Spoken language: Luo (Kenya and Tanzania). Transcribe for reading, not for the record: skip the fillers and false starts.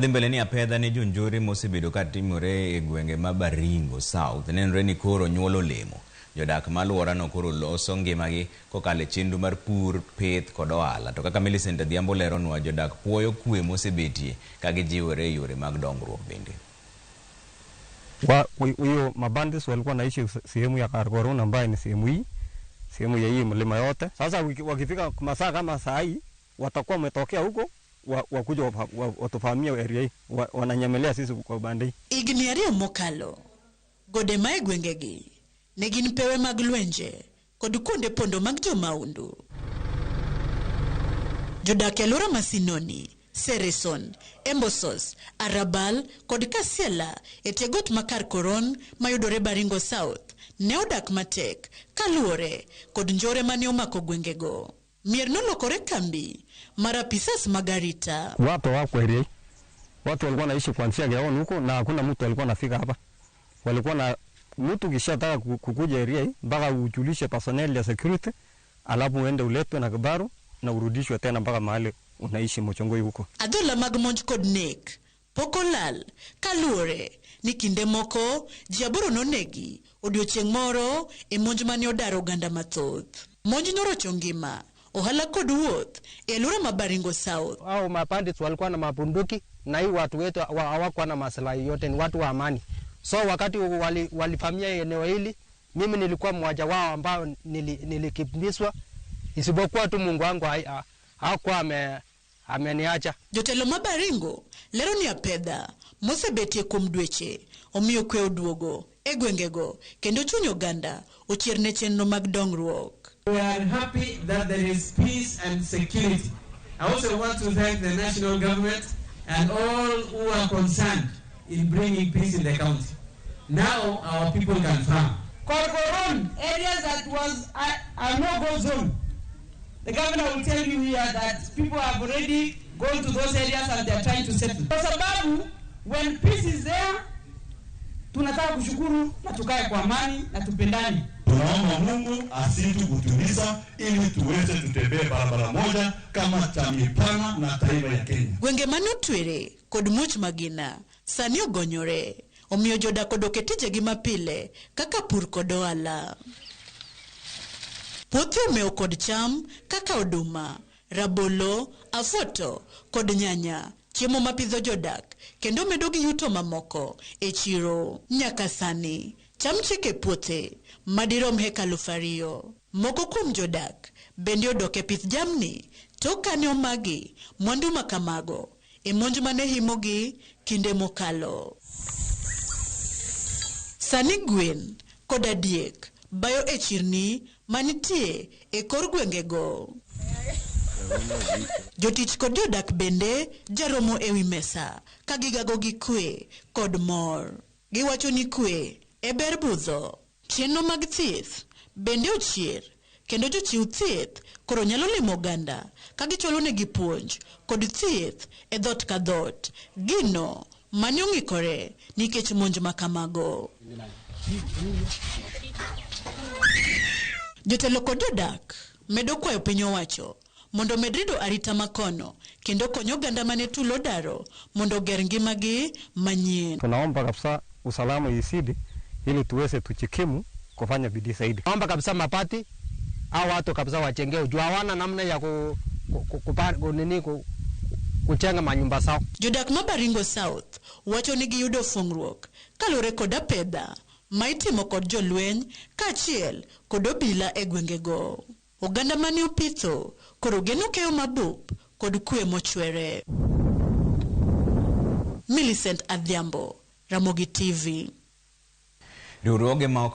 Dhi mbele ni apedha ne jonjore mosebedo ka timore e gwenge ma Baringo South nenore ni koro nyuolo olemo. Jodak ma alworano koro loso ngimagi kokalo e chenro mar pur, pith kod ohala. To kaka Millicent Adhiambo leronwa, jodak puoyo kwe mosebetie ka gijiwore e yore mag dongruok bende. Huyo mabandits walikuwa naishi sehemu ya Kharkhorin ambayo ni sehemu hii, sehemu ya hii mlima yote. Sasa wakifika masaa kama saa hii watakuwa wametokea huko wakuja watuvamia area hii, wananyemelea sisi kwa upande hii. Higni 2 mokalo, gode ma e gwengegi ne gin pewe mag lwenje kod kuonde pondo mag jomaundu. Jodak e alwora ma Sinoni, Sereson, Embosos, Arabal kod Kasiela e tie got ma Kharkhorin mayudore Baringo South ne odak matek kaluwore kod njore mane omako gwengego. Mier nolokore kambi mar apisas mag arita. Watu wako area hii. Watu walikuwa naishi kuanzia Gaon huko na hakuna mtu alikuwa anafika hapa. Walikuwa na mtu kishataka kukuja area hii mpaka ujulishe personnel ya security, alafu uende uletwe na kibaru na urudishwe tena mpaka mahali unaishi Mochongoi huko. Adhola mag monj kod nek pok olal kaluwore ni kinde moko ji 8 nonegi odiochieng' moro e monj mane odaro oganda mathoth. Monj norocho ngima, ohala kod wuoth e alwora ma Baringo South. Hao mabandits walikuwa na mabunduki na hii watu wetu hawakuwa na maslahi yote, ni watu wa amani. So wakati walivamia eneo hili, mimi nilikuwa mmoja wao ambao nilikimbizwa, isipokuwa tu Mungu wangu hakuwa ameniacha. Jotelo ma Baringo lero ni apedha mosebetie kuom dweche omiyo kwe oduogo e gwengego kendo chuny oganda ochier ne chenro mag dongruok. We are happy that there is peace and security. I also want to thank the national government and all who are concerned in bringing peace in the county. Now our people can farm. Kharkhorin, areas that was a no-go zone. The governor will tell you here that people have already gone to those areas and they are trying to settle. Kwa sababu, when peace is there, tunataka kushukuru na tukae kwa amani na tupendane. Tunaomba Mungu azidi kutuliza ili tuweze tutembee barabara moja kama jamii pana na taifa ya Kenya. Gwenge mane otwere kod muoch magina sani ogonyore, omiyo jodak odok e tijegi mapile kaka pur kod ohala. Puothe omewo kod cham kaka oduma, rabolo, afuoto kod nyanya, chiemo mapidho jodak kendo medo gi yuto mamoko e chiro. Nyaka sani cham chiek e puothe madirom heka 2,000. Moko kuom jodak bende odok e pith jamni tok kane omagi mwandu makamago e monj mane himogi kinde mokalo. Sani gwen kod adiek bayo e chirni manitie e kor gwengego. Jotich kod jodak bende jaromo ewi mesa ka gigago gi kwe kod mor. Giwacho ni kwe e ber budho. Chenro mag thieth bende ochier kendo jochiw thieth koro nyalo limo oganda ka gichwalo negi puonj kod thieth e dhoot ka dhoot. Gino mane ong'ikore nikech monj makamago. Jotelo kod jodak medo kwayo piny owacho mondo omed rido arita makono kendo konyo oganda mane tulo daro mondo oger ngimagi manyien. Tunaomba kabisa usalama izidi ili tuweze tujikimu kufanya bidii zaidi. Naomba kabisa mapati au watu kabisa wachenge juu hawana namna ya kujenga manyumba zao. Jodak ma Baringo South wacho ni giyudo fungruok kaluwore kod apedha ma itimo kod jolweny kaachiel kod obila e gwengego. Oganda mane opitho koro geno keyo mabup kod kwe mochwere. Millicent Adhiambo, Ramogi TV. Riwruoge ma ok